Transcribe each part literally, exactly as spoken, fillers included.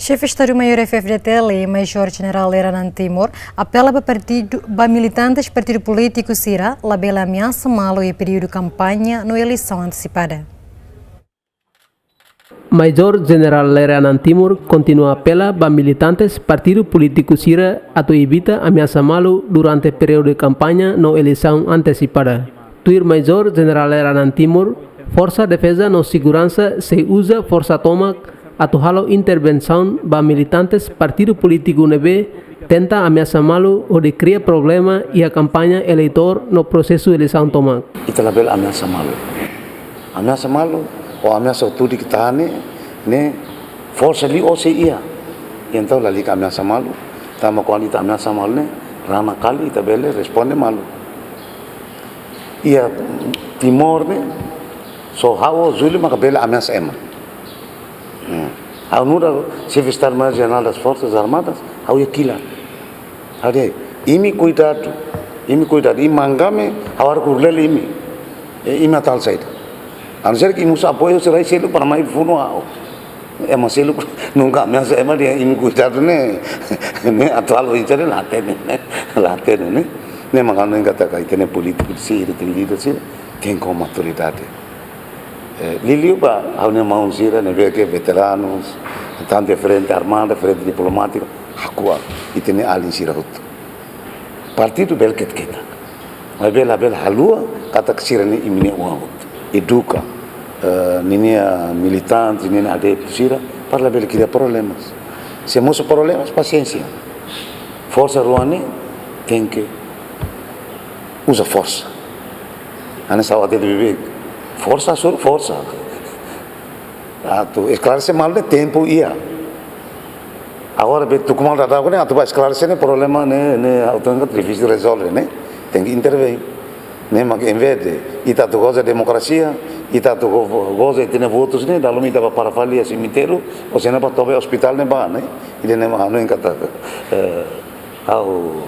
Xefe Estadu-Maiór F-FDTL, Majór Jenerál Lere Anan Timur, apela ba partidu, ba militantes partidu polítiku sira labele ameasa malu iha períodu kampaña no eleisaun antesipada. Majór Jenerál Lere Anan Timur kontinua apela ba militantes partidu polítiku sira atu evita ameasa malu durante períodu kampaña no eleisaun antesipada. Tuir Majór Jenerál Lere Anan Timur, Forsa Defeza no Seguransa sei uza forsa tomak atu halo intervensaun ba militantes partidu polítiku ne'ebé tenta ameasa malu hodi kria problema iha kampaña eleitór no prosesu eleisaun tomak. Ita labele ameasa malu. Ameasa malu, ou ameasa hotu de'it ita-nia, ne'e, forsa liu ou sei iha. Entaun lalika ameasa malu, tanba kuandu ita ameasa malu ne'e, rona karik ita bele responde malu. Iha Timor ne'e, só ha'u ho Júlio maka bele ameasa ema. Hmm. Ha'u nu'udar Xefe Estadu-Maiór Jenerál das Forças Armadas, ha'u iha kilat. Ha'u dehan, imi kuidadu, imi kuidadu, imi mangame, ha'u hakarak lele imi. E, imi atu halo saida. A não ser que imi husu apoiu husi rai seluk para mai funu ha'u. Ema seluk nunka ameasa ema dehan imi kuidadu ne'e, ne'e atu halo ita dehan la hatene, ne'e, la hatene, ne'e. Ne'e mak ha'u hanoin katak ita-nia polítiku sira, ita-nia líder sira, tenke ho maturidade. Eh, liuliu ba ha'u-nia maun sira ne'ebé ke veteranus, tantu frente armada, frente diplomátika, hakuak ita-nia alin sira hotu. Partidu bele ketak-ketak. Maibé labele haluha katak sira-ne'e imi-nia oan hotu. Eduka, eh, ninia militante, ninia adeptu sira, para labele kria problemas. Se mosu problemas, pasiénsia. Forsa rua ne'e tenke uza forsa. Hanesan ha'u hatete beibeik. Forsa hasoru forsa. Atu esklarese malu ne'e tempu iha. Agora be tuku malu daudaun ne'e atu ba esklarese ne'e problema ne'e, ne'e ha'u hatene difisil rezolve ne'e. Tenke intervein. Ne'e mak envés de ita atu goza demokrasia, ita atu go-, goza ita-nia votus ne'e, dala ruma ita ba para fali iha semitériu, ou sená ba toba iha ospitál ne'ebá ne'e. Ida-ne'e mak ha'u hanoin katak, eh, ha'u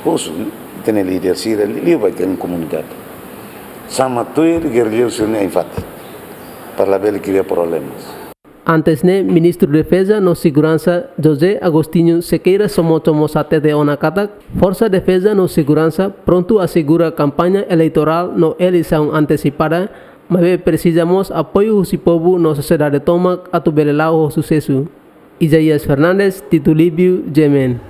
husu ita-nia líder sira, liuliu ba ita-nia komunidade. Sama tuir gerrilleiru sira-nia ain-fatin. Para labele kria problemas. Antes ne'e, Ministru Defeza no Seguransa José Agostinho Sequeira Somocho mós hatete ona katak, Forsa Defeza no Seguransa prontu asegura kampaña eleitorál no eleisaun antesipada, maibé presiza mós apoiu husi povu no sosiedade tomak atu bele la'o ho susesu. Isaías Fernandes, Tito Livio, G M N.